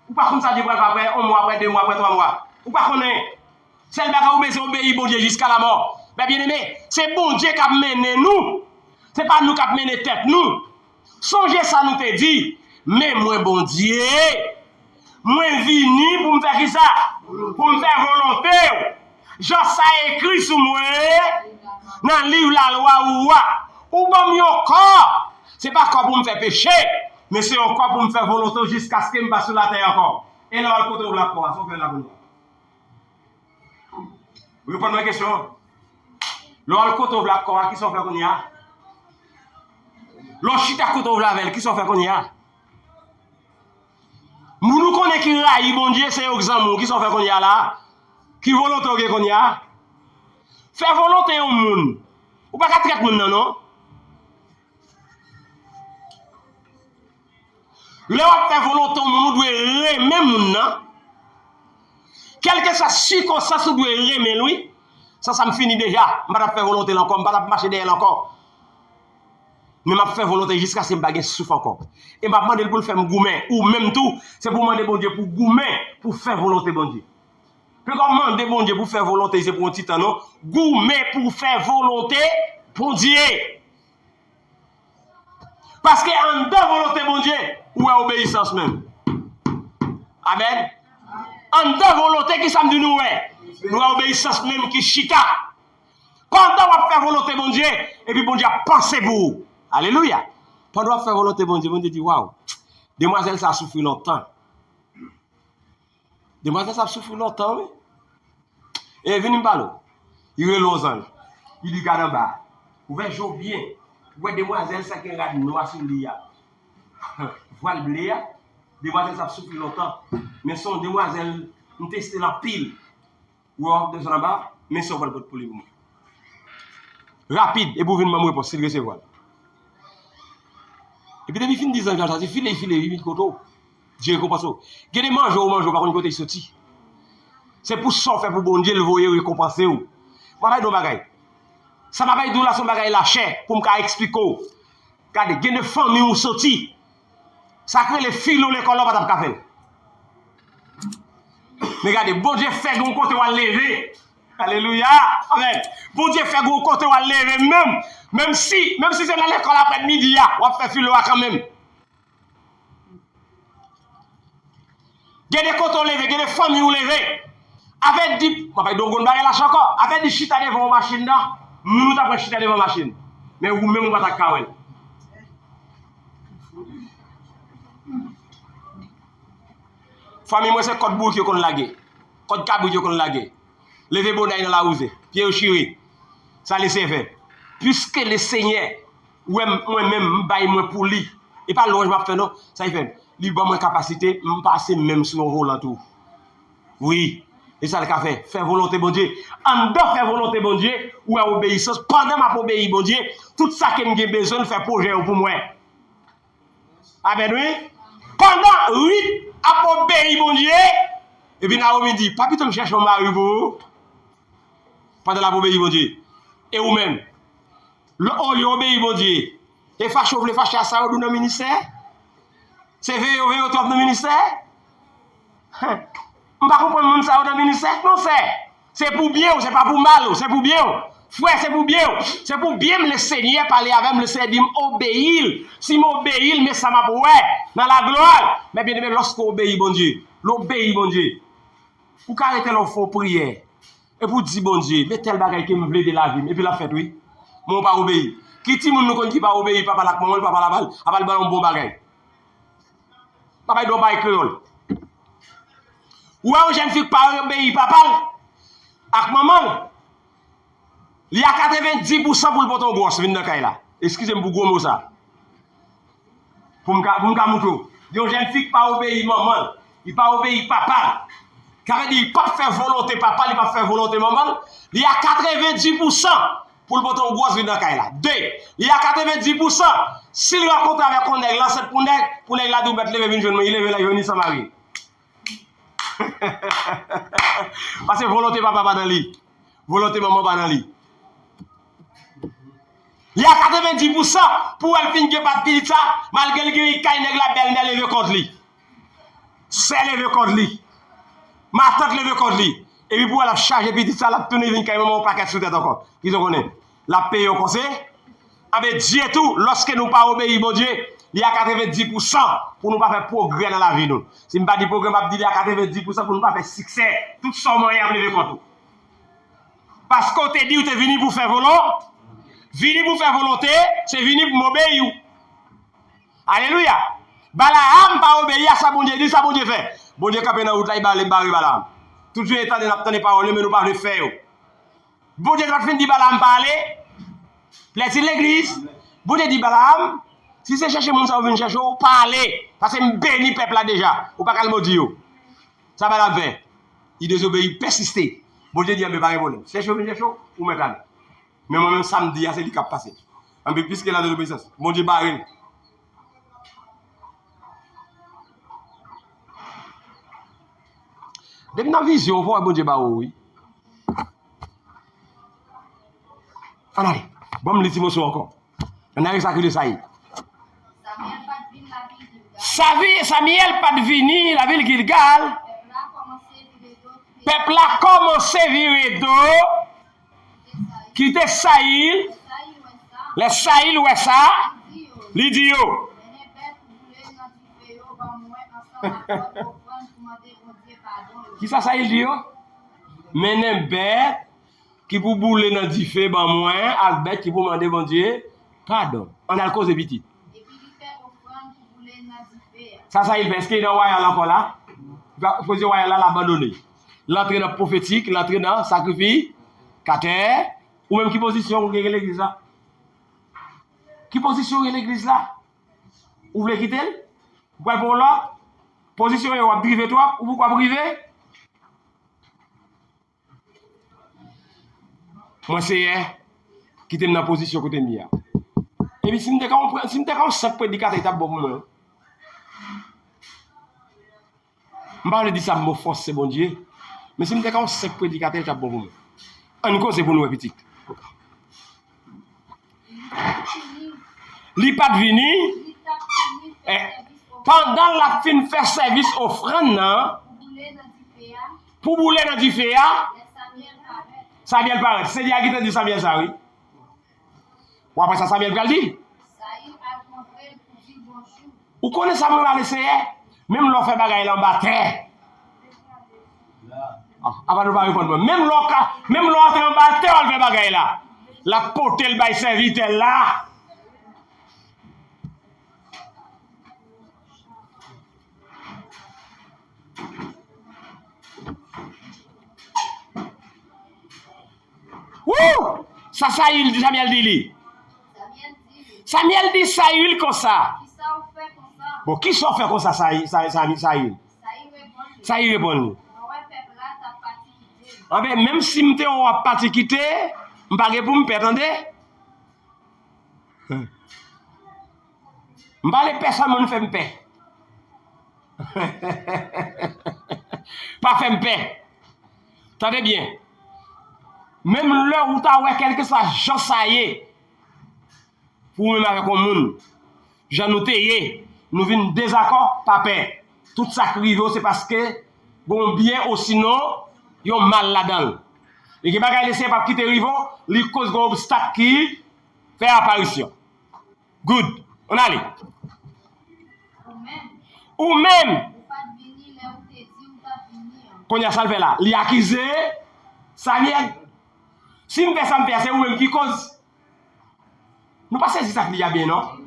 Ou pa konn sa Dye pral fè apre yon mwa, apre de mwa, apre twa mwa. Ou pa konnen. Sèl bagay ou bezwen obeyi Bondye jiska lamò. Men byeneme, se Bondye k ap mennen nou. Se pa nou k ap mennen tèt nou. Sonje sa nou te di, men mwen Bondye, mwen vini pou m fè kisa? Pou m fè volonte w. Jan sa ekri sou mwen nan liv lalwa ou a. Ou ban m yon kò. Se pa kò pou m fè peche, men se yon kò pou m fè volonte w jiskaske m pa sou latè ankò. E lè w al kote w vle ak kò a, sa w fè la kounye a? Reponn mwen kesyon an. Lè w al kote w vle ak kò a, kisa w fè kounye a? Lè w chita kote w vle avè l, kisa w fè kounye a? Moun ou konnen ki rayi Bondye, se yo k zanmi w, kisa w fè kounye a la a? Ki volonte w gen kounye a? Fè volonte yon moun. Ou pa ka trèt moun nan, non. Lè w ap fè volonte yon moun, ou dwe renmen moun nan. Kèlkeswa sikonstans, ou dwe renmen l, wi. San sa, m fini deja. M pa t ap fè volonte l ankò. M pa t ap mache dèyè l ankò. Men m ap fè volonte jiskaske m pa gen souf ankò. E m ap mande l pou l fè m goumen. Ou menm tou, se pou w mande Bondye pou w goumen pou w fè volonte Bondye. Peko mande Bondye pou w fè volonte, se pou yon ti tan, non. Goumen pou w fè volonte Bondye. Paske anndan volonte Bondye, ou wè obeyisans menm. Amèn. Anndan volonte, ki sa m di nou wè? Nou wè obeyisans menm ki chita. Pandan w ap fè volonte Bondye, epi Bondye ap panse pou ou. Alelouya. Pandan w ap fè volonte Bondye, Bondye di, waw, demwazèl sa a soufri lontan. Demwazèl sa ap soufri lontan, wi. E vini m pale w. Li rele yon zanj. Li di, gad anba a. Ouvè je w byen. Ou wè demwazèl sa gen rad nwa sou li a. Vwal ble a. Demwazèl sa ap soufri lontan. Men se yon demwazèl, m teste l anpil. Ou wè w ap desann anba a, men sa w pral pot pou li pou mwen. Rapid, epi w vin ban m repons si l resevwa l. Epi depi fin di zanj la sa, se file, file, li vin kote w. Dye rekonpanse w. Gen de manje w manje, w pa konn kote l soti. Se pou sa w fè pou Bondye, l voye rekonpanse w. Mwen bay nou bagay. Sa m ap bay di w la, se yon bagay lachè, pou m ka eksplike w. Gade, gen de fanmi w soti. Sa k rele filo lekòl la, w pa t ap ka fè l. Men gade, Bondye fè gen yon kote w al leve. Alelouya. Amèn. Bondye fè gen yon kote w al leve menm. Menm si, menm si se nan lekòl aprè midi a, w ap fè filo a kanmenm. Gen de kote w leve, gen de fanmi w leve. Avèk di, mwen pa di w gon bagay lach ankò. Avèk di chita devan yon machin nan, moun ou ta pran chita devan machin. Men ou menm ou pa ta ka wè l. Fanmi mwen se kòd bourik yo konn lage. Kòd kabrit yo konn lage. Leve bonay nan lawouze. Pye yo chire. Sa Leseyè fè. Piske Lesenyè wè m, mwen menm, m bay mwen pou li. E pa lwanj m ap fè non. Sa li fè m. Li ban mwen kapasite, m pase men m sou yon volan tou. Wi. E sa l ka fè. Fè volonte Bondye. Anndan fè volonte Bondye, ou wè obeyisans. Pandan m ap obeyi Bondye, tout sa ke m gen bezwen, l fè pwojè yo pou mwen. Amèn, wi. Pandan Rit ap obeyi Bondye, epi Nawomi di, pa pito m chèche yon mari pou ou? Pandan l ap obeyi Bondye. E ou menm? Olye w obeyi Bondye, e fache w vle fache a sa yo di w nan ministè? Se veye yo veye w twòp nan ministè? M pa konprann moun sa yo nan ministè. Non, sè. Se pou byen w, se pa pou mal w, se pou byen w. Frè, se pou byen w. Se pou byen m, Lesenyè pale avè m, Lesenyè di m obeyi l. Si m obeyi l, men sa m ap wè nan laglwa l. Men byeneme, lòske w obeyi Bondye, l obeyi Bondye. Ou ka rete la w fè w priyè. Epi w di Bondye, men tèl bagay ke m vle de lavi m. Epi l ap fèt, wi. Men w pa obeyi. Ki timoun nou konn ki pa obeyi papa l ak manman l, papa l ap al, ap al ba l yon bon bagay? Papa l di w bay kreyòl. Ou wè yon jèn fi k pa obeyi papa l ak manman l, li a katrevendi pousan pou l pote yon gwòs vin nan kay la. Eskize m pou gwo mo sa. Pou m ka, pou m ka moutre w. Yon jèn fi k pa obeyi manman l, li pa obeyi papa l. Sa vle di, li p ap fè volonte papa l, li p ap fè volonte manman l. Li a katrevendi pousan pou l pote yon gwòs vin nan kay la. De, li a katrevendi pousan, si l rankontre avèk yon nèg, l ansent pou nèg, pou nèg la di w mèt leve vin jwenn mwen, li leve la, li vini san mari. Paske volonte papa pa nan li. Volonte manman pa nan li. Li a katrevendi pousan pou wè l fin gen pa pitit sa, malgre l gen kay nèg la, bèlmè leve kont li. Sè leve kont li. Matant leve kont li. Epi pou wè l ap chaje pitit sa, l ap tounen vin kay manman yon pakèt sou tèt ankò. Kisa w konnen? L ap peye yon konseye. Anben, Dye tou, lòske nou pa obeyi Bondye, li a katrevendi pousan pou nou pa fè pwogrè nan lavi nou. Si m pa di pwogrè, m ap di li a katrevendi pousan pou nou pa fè siksè. Tout sa w manyen ap leve kont ou. Paske w te di w te vini pou fè volon-, vini pou fè volonte, se vini pou m obeyi w. Alelouya! Balaam pa obeyi a sa Bondye di, sa Bondye fè? Bondye kanpe nan wout la, li bare, bare Balaam. Tout jounen tande, n ap tande pawòl yo, men nou pa vle fè yo. Bondye te pa t fin di Balaam pa ale? Plèti legliz. Bondye di Balaam, si se chèche moun sa yo vin chèche w, pa ale. Paske m beni pèp la deja. Ou pa ka al modi yo. Sa Balaam fè? Li dezobeyi, pèsiste. Bondye di, anben, pa gen pwoblèm. Chèche yo vin chèche w, ou mèt ale. Men mwen menm, sa m di a, se li k ap pase. Anben, piske l nan dezobeyisans, Bondye bare l. Depi nan vizyon, ou pa wè Bondye ba ou, wi. Ann ale. Ban m li ti moso ankò. Ann ale sa ki de sa ye. Samyèl pa t vin lavil Gilgal. Savi-, Samyèl pa t vini lavil Gilgal. Pèp la kòmanse vire do. Pèp la kòmanse vire do. Kite Sayil. Lè Sayil wè sa, li di yo, kisa Sayil di yo? Mennen bèt ki pou boule nan dife ban mwen ak bèt ki pou mande Bondye padon. Ann al koze pitit. Sa Sayil fè, èske li nan wayal ankò la? Pozisyon wayal la, l abandone. L antre nan pwofetik, l antre nan sakrifikatè. Ou menm, ki pozisyon ou gen legliz la? Ki pozisyon ou gen legliz la? Ou vle kite l? Ou pral pran yon lòt? Pozisyon yo, w ap drive twòp, ou poko ap rive? Mwen, Seyè, Kite m nan pozisyon kote m ye a. Epi si m te ka yon, si m te ka yon senp predikatè, li t ap bon pou mwen. M pa vle di sa m ofanse Bondye, men si m te ka yon senp predikatè, li t ap bon pou mwen. Ann koze pou nou wè pitit. Li pa t vini. Eh, pandan l ap fin fè sèvis ofrann nan, pou boule nan dife a, Samyèl parèt. Senyè a gentan di Samyèl sa, wi. Bon, apre sa, Samyèl pral di. Ou konnen sa mwen pale, Senyè? Menm lè w fè bagay la anba tè. Ah, apa nou pa reponn mwen? Menm lè w ka, menm lè w antre anba tè, w al fè bagay la. L ap pote l bay sèvitè l la. Wou! Sa Sayil di, Samyèl di li. Samyèl di Sayil konsa. Bon, kisa w fè konsa, Sayi-, Sayi-, Sayi-, Sayil? Sayi reponn li. Anben, menm si m te wè w ap pati kite, m pa gen pou m pè, tande. M pa vle pèsonn moun fè m pè. Pa fè m pè. Tande byen. Menm lè ou ta wè kèlkeswa jan sa ye, pou ou menm avèk yon moun, jan nou te ye, nou vin dezakò, pa pè. Tout sa k rive w, se paske gen yon byen osinon yon mal ladan l. E gen bagay Lesenyè p ap kite rive w, li koz gen yon obstak ki fè aparisyon. Good. Ann ale. Ou menm. Kounye a, sa l fè la? Li akize Samyèl. Si m fè sa m fè a, se ou menm ki koz. Nou pa sezi sa k li a byen, non.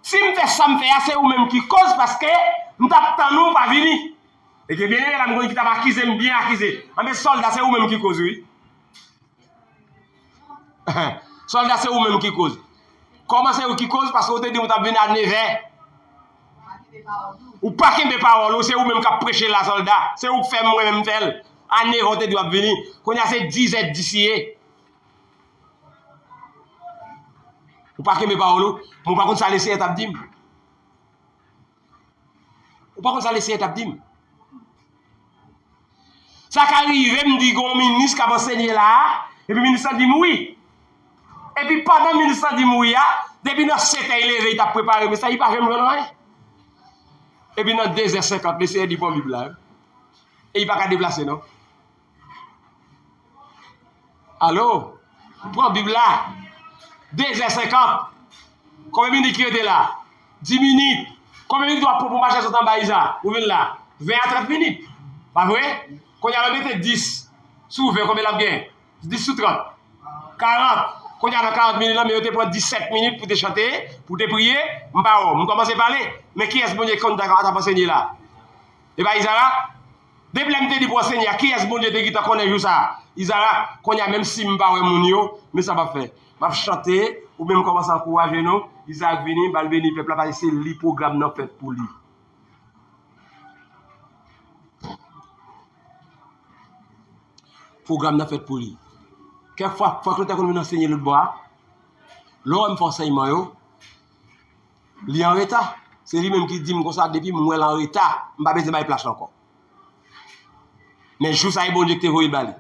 Si m fè sa m fè a, se ou menm ki koz, paske m t ap tann ou pa vini. E ke byeneme la, m konn ki t ap akize m, byen akize. Anben, sòlda, se ou menm ki koz, wi. Sòlda, se ou menm ki koz. Kòman se ou ki koz? Paske ou te di m ou t ap vini a nevè. Ou pa kenbe pawòl ou, se ou menm k ap preche la, sòlda. Se ou k fè m, mwen menm fè l. A nevè ou te di w ap vini. Kounye a se dizè dis ye. Ou pa kenbe pawòl ou, men ou pa konn sa Lesenyè t ap di m. Ou pa konn sa Lesenyè t ap di m. Sa ka rive m di gen yon minis k ap ansenye la a, epi minis lan di m wi. Epi pandan minis lan di m wi a, depi nan sèt è li leve, li t ap prepare mesaj, li pa janm jwenn anyen. Epi nan dezè senkant, Lesenyè di pran Bib la, wi. E li pa ka deplase, non. Alo? Ou pran Bib la. Dezè senkant. Konbyen minit ki rete la? Dis minit. Konbyen minit w ap pran pou mache sot anba Iza pou vin la? Ven a trant minit. Pa vre? Kounye a, lè w mete dis sou ven, konbyen l ap gen? Dis sou trant. Karant. Kounye a, nan karant minit lan, men yo te pran disèt minit pou te chante, pou te priye. M pa wè w. M kòmanse pale. Men kiyès Bondye konn ta, t ap ansenye la? E pa Izarak? Depi lè m te di pou ansenye a, kiyès Bondye te gentan konnen jou sa a? Izarak, kounye a, menm si m pa wè moun yo, men sa m ap fè. M ap chante, ou menm kòmanse ankouraje nou. Izarak vini, ba l beni pèp la, paske se li pwogram nan fèt pou li. Pwogram nan fèt pou li. Kèk fwa, frè Clotaire konn vin ansenye lòt bò a. Lè w wè m fè ansèyman yo, li anreta. Se li menm ki di m konsa, depi m wè l anreta, m pa bezwen bay plas ankò. Men jou sa, e Bondye ki te voye l ba li.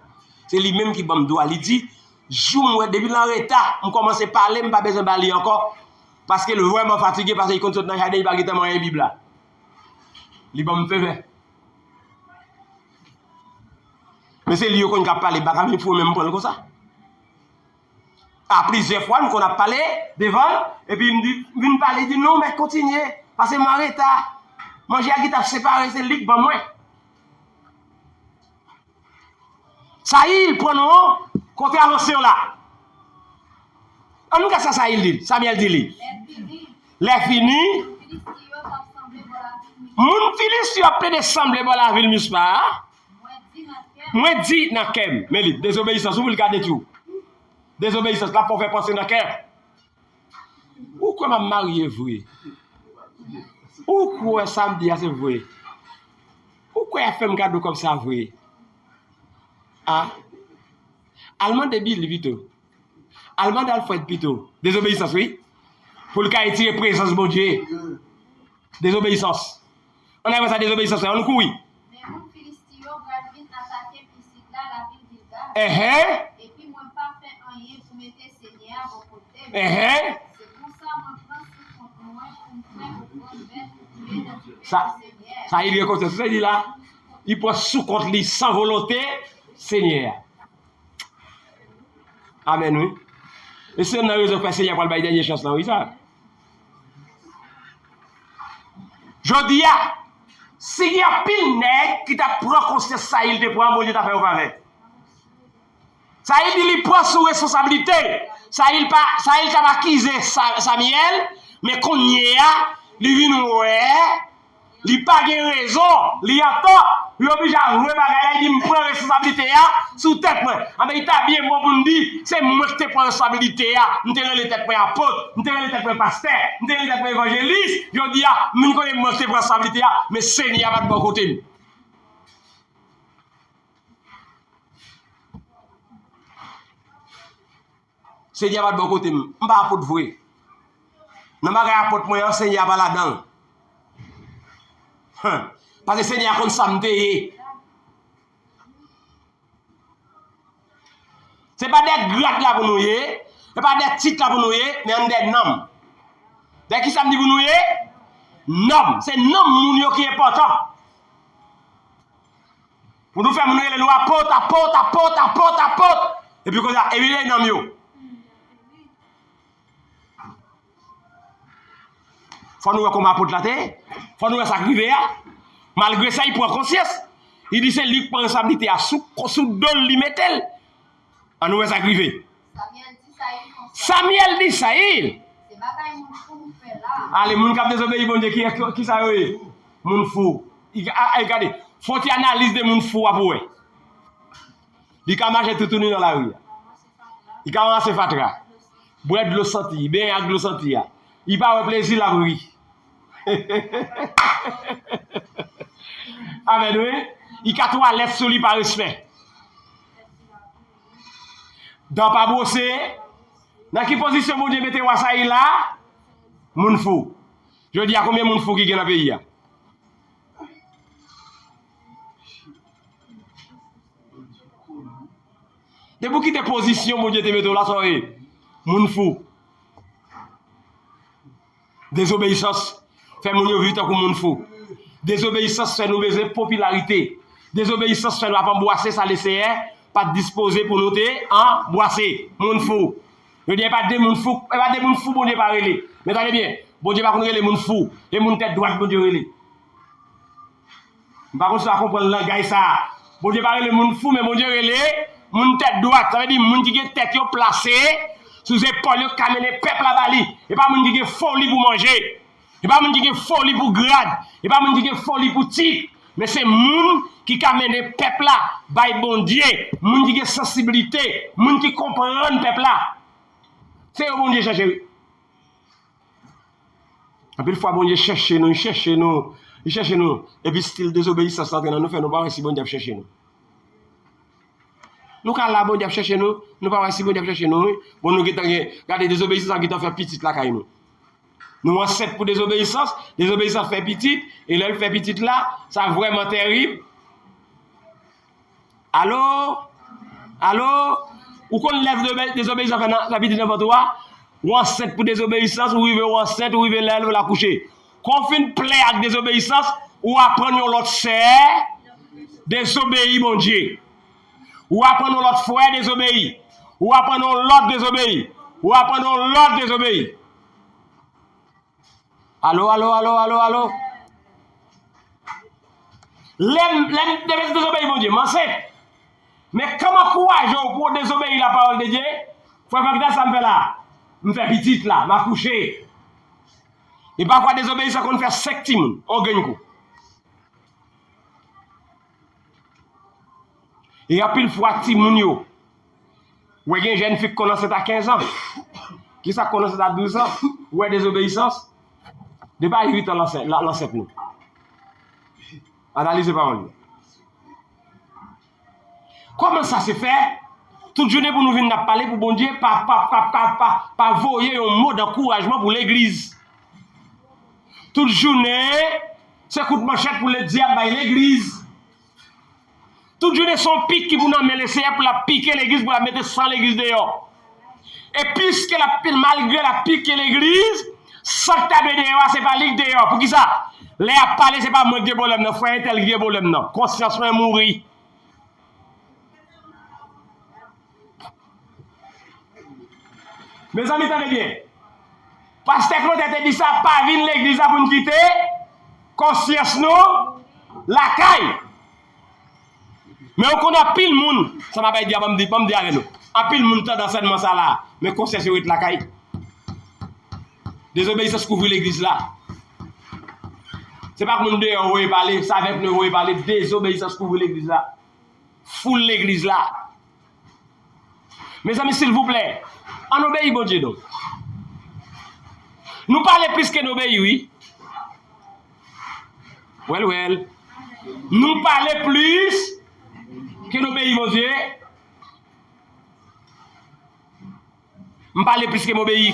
Se li menm ki ban m dwa. Li di, jou m wè, depi l anreta, m kòmanse pale, m pa bezwen ba li ankò. Paske l vrèman fatige, paske li konn sot nan jaden, li pa gentan manyen Bib la. Li ban m favè. Men se li yo konn k ap pale, m pa ka vin foure men m pran l konsa. A plizyè fwa, m konn ap pale devan l, epi m di, m vin pale, li di, "Non, mèt, kontinye, paske m anreta. Manje a gentan ap separe, se li k ban mwen." Sayil pran non kontravansyon la. Ann gad sa Sayil di, Samyèl di li. Lè fini, moun Filisti yo ap plede sanble bò lavil Mispa a. Mwen di nan kè m, men li, dezobeyisans, ou pou l ka detwi w. Dezobeyisans, l ap fè w fè panse nan kè. Ou kwè m ap marye vre? Ou kwè sa m di a se vre? Ou kwè y ap fè m kado kòb sa vre? A? Al mande Billy pito. Al mande Alfred pito. Dezobeyisans, wi. Pou l ka retire prezans Bondye. Dezobeyisans. Ann al wè sa dezobeyisans la, ann kouri. Men moun Filisti yo pral vin atake pitit la, lavil Gilgal. Enhen. Epi mwen pa fè anyen pou mete Senyè a bò kote m. Enhen. Se konsa mwen pran sou kont mwen pou m fè ofrann bèf pou touye nan difè Senyè a. Sa, sa li rekonèt, se li la. Li pran sou kont li san volonte Senyè a. Amèn, wi. E se youn nan rezon k fè Senyè a pral bay dènye chans lan, wi, sa. Jodi a, si gen anpil nèg ki t ap pran konsyans Sayil te pran, Bondye ta fè yo favè. Sayil di li pran sou responsablite. Sayil pa, Sayil t ap akize Sa-, Samyèl, men kounye a, li vin wè li pa gen rezon, li antò, li oblije avwe bagay la, li di, "M pran responsablite a sou tèt mwen." Anben, li ta byen bon pou n di, "Se mwen ki te pran responsablite a, m te rele tèt mwen apot, m te rele tèt mwen pastè, m te rele tèt mwen evanjelis, jodi a, m vin konnen mwen ki te pran responsablite a, men Senyè a pa t bò kote m." Senyè a pa t bò kote m. M pa apot vre. Nan bagay apot mwen an, Senyè a pa ladan l. Hen. Paske Senyè a konn sa m te ye. Se pa dèyè grad la pou nou ye, se pa dèyè tit la pou nou ye, men ann dèyè nanm. Dèyè kisa m di pou nou ye? Nanm. Se nanm moun yo ki enpòtan. Pou nou fè moun rele nou apot, apot, apot, apot, apot. Epi konsa, epi e nanm yo. Fò nou wè kòman apot la te ye. Fò nou wè sa k rive a. Malgre sa, li pran konsyans. Li di se li k pran responsablite a sou, sou do l, li mete l. Ann wè sa k rive. Samyèl di Sayil konsa. Samyèl di Sayil. Se bagay moun fou nou fè la. Ale, moun k ap dezobeyi Bondye, ki, ki, kisa yo ye? Moun fou. I, a, a, gade, fè yon ti analiz de moun fou a pou wè. Li ka mache toutouni nan lari a. Li ka ranmase fatra. Bwè dlo santi, benyen ak dlo santi a. Li pa wè plezi, l ap ri. Amèn, wi. Li ka twalèt sou li pa respè. Dan pa bwose. Nan ki pozisyon Bondye mete wa Sayil la? Moun fou. Jodi a, konbyen moun fou ki gen nan peyi a? Depi w kite pozisyon Bondye te mete w la, sa w ye? Moun fou. Dezobeyisans fè moun yo viv tankou moun fou. Dezobeyisans fè nou bezwen popilarite. Dezobeyisans fè nou ap anbwase sa Leseyè pa t dispoze pou nou te anbwase. Moun fou. Yo di, e pa de moun fou, e pa de moun fou Bondye pa rele. Men tande byen, Bondye pa konn rele moun fou. E moun tèt dwat Bondye rele. M pa konn si w a konprann langaj sa a. Bondye pa rele moun fou, men Bondye rele moun tèt dwat. Sa vle di moun ki gen tèt yo plase sou zepòl yo, ki ka mennen pèp la ba li. E pa moun ki gen foli pou manje. E pa moun ki gen foli pou grad. E pa moun ki gen foli pou tit. Men se moun ki ka mennen pèp la bay Bondye. Moun ki gen sansiblite. Moun ki konprann pèp la. Se yo Bondye chèche, wi. Anpil fwa, Bondye chèche nou, li chèche nou, li chèche nou. Epi stil dezobeyisans la antre nan nou, fè nou pa wè si Bondye ap chèche nou. Nou ka la, Bondye ap chèche nou, nou pa wè si Bondye ap chèche nou, wi. Bon, nou gentan gen, gade dezobeyisans la gentan fè pitit lakay nou. Nou ansent pou dezobeyisans, dezobeyisans fè pitit, e lè l fè pitit la, sa vrèman tèrib. Alo? Alo? Ou konn lè dezobey-, dezobeyisans fè nan, fè pitit nan vant ou a? Ou ansent pou dezobeyisans, ou rive ou ansent, ou rive lè l akouche. Kan w fin plen ak dezobeyisans, ou aprann yon lòt sè dezobeyi Bondye. Ou aprann yon lòt frè dezobeyi. Ou aprann yon lòt dezobeyi. Ou aprann yon lòt dezobeyi. Alo, alo, alo, alo, alo. Lè m, lè m te dezobèyi Bondye, m ansent. Men kan m ankouraje w pou w dezobèyi lapawòl de Dye, frè Magda, sa m fè la? M fè pitit la, m akouche. E pafwa dezobeyisans konn fè senk timoun, on grenn kou. E anpil fwa, timoun yo, ou wè gen jèn fi k konn ansent a kenz an. Kisa k konn ansent a douz an? Ou wè dezobeyisans? Depi a uit an, l ansent, l ansent nou. Analize pawòl yo. Kòman sa se fè? Tout jounen pou nou vin n ap pale pou Bondye, pa, pa, pa, pa, pa, pa voye yon mo dankourajman pou legliz. Tout jounen, se kout manchèt pou ledyab bay legliz. Tout jounen se yon pik ki pou nan men Lesenyè pou l ap pike legliz, pou l ap mete san legliz deyò. E piske l ap, malgre l ap pike legliz, san k ta dwe deyò a, se pa li k deyò. Poukisa? Lè y ap pale, se pa mwen ki gen pwoblèm nan, frè entèl ki gen pwoblèm nan. Konsyans mwen mouri. Mezanmi, tande byen. Pastè Claudel te di sa, pa vin legliz la pou n kite konsyans nou lakay. Men ou konn anpil moun, sa m ap di a, ban m di, ban m di avè nou. Anpil moun tande ansèyman sa la, men konsyans yo ret lakay. Dezobeyisans kouvri legliz la. Se pa moun deyò voye pale, se avèk nou voye pale, dezobeyisans kouvri legliz la. Foul legliz la. Mezanmi, silvouplè, ann obeyi Bondye non. Nou pale plis ke n obeyi, wi. Well, well. Nou pale plis ke n obeyi Bondye. M pale plis ke m obeyi.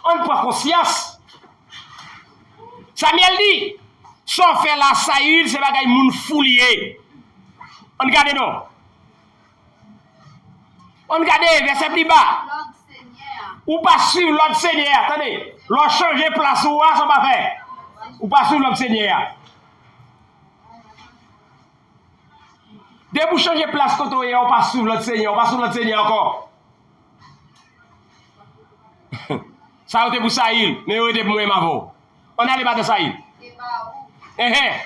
Ann pran konsyans. Samyèl di, sa w fè la, Sayil, se bagay moun fou li ye. Ann gade non. Ann gade vèsè pi ba. Ou pa swiv lòd Senyè a, tande. Lè w chanje plas ou a, sa w pa fè. Ou pa swiv lòd Senyè a. Depi w chanje plas kote w ye a, ou pa swiv lòd Senyè, ou pa swiv lòd Senyè ankò. Sa yo te pou Sayil, men yo rete pou mwen menm avè w. Ann ale maten Sayil. Enhen.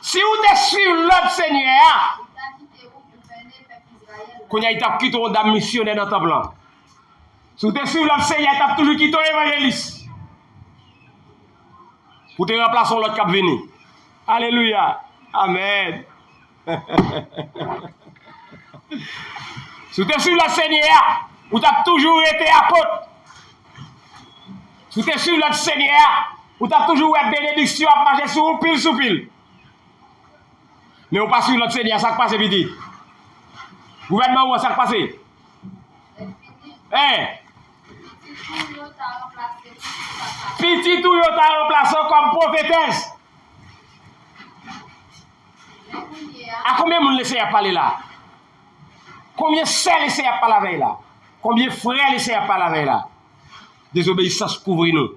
Si w te swiv lòd Senyè a, kounye a, li t ap kite w yon dam misyonè nan tanp lan. Si w te swiv lòd Senyè, t ap toujou kite w evanjelis. Pou te ranplase yon lòt k ap vini. Alelouya. Amèn. Si w te swiv lòd Senyè a, ou t ap toujou rete apot. Si w te swiv lòd Senyè a, ou t ap toujou wè benediksyon ap mache sou ou pil sou pil. Men ou pa swiv lòd Senyè a, sa k pase, pitit? Gouvènman ou an, sa k pase? Hein? Pitit ou yo ta ranplase w kòm pwofetès. A konbyen moun Lesenyè ap pale la? Konbyen sè Lesenyè ap pale avè l la? Konbyen frè Lesenyè ap pale avè l la? Dezobeyisans kouvri nou.